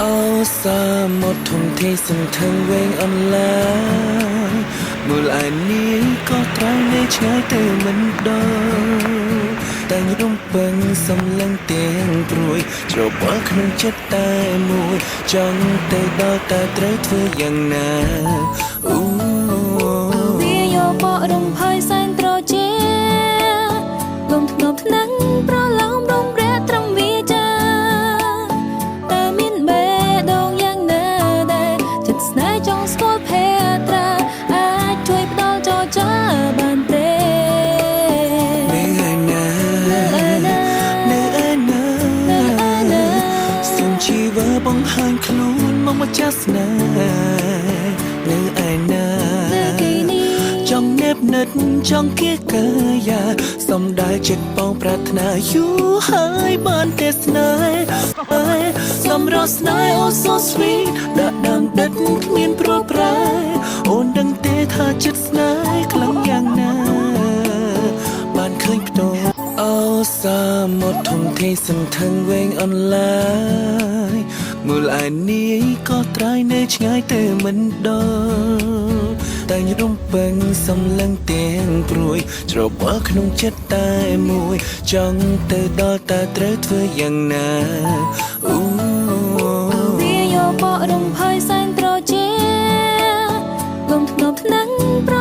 អោសាមុតធំធេងសន្ធឹងវែងអន្លាយមើលឯនេះក៏ត្រង់នៅឆ្ងាយទៅមិនដល់តែរំពឹងសំឡឹងទាំងព្រួយច្របល់ក្នុងចិត្តតែមួយចង់ទៅដល់តែត្រូវធ្វើយ៉ាងណាអូ វាយកបករំភើយសែនត្រជាលំធ្នប់ថ្នាក់ប្រឡោមរំរះត្រឹមវាចាតើមានបេះដូងយ៉ាងណាដែរចិត្តស្នេហ៍ចង់ស្គាល់ភេត្រាអាចជួយផ្ដល់ចរចាបានទេ នៅឯណា នៅឯណា នៅឯណា នៅឯណា សូមជីវបង្ហាញខ្លួនមកម្ចាស់ស្នេហ៍នៅឯណា នៅទីនេះ ចង់ណែបនិតចង់គៀកាយាសំដែលចិត្តបងប្រាថ្នាយូរហើយបានទេស្នេហ៍ហើយសំរស់ស្នេហ៍អូ so sweet ដាក់ដើមដិតគ្មានប្រប្រែអូនដឹងទេថាចិត្តស្នេហ៍ខ្លាំងយ៉ាងណា បានឃើញផ្ទងអោសាមុតធំធេងសន្ធឹងវែងអន្លាយមើលឯនេះក៏ត្រៃនៅឆ្ងាយទៅមិនដល់តែរំពឹងសំឡឹងទាំងព្រួយច្របល់ក្នុងចិត្តតែមួយចង់ទៅដល់តែត្រូវធ្វើយ៉ាងណាអូ វាយកបករំភើយសែនត្រជាលំធ្នប់ថ្នាក់ប្រ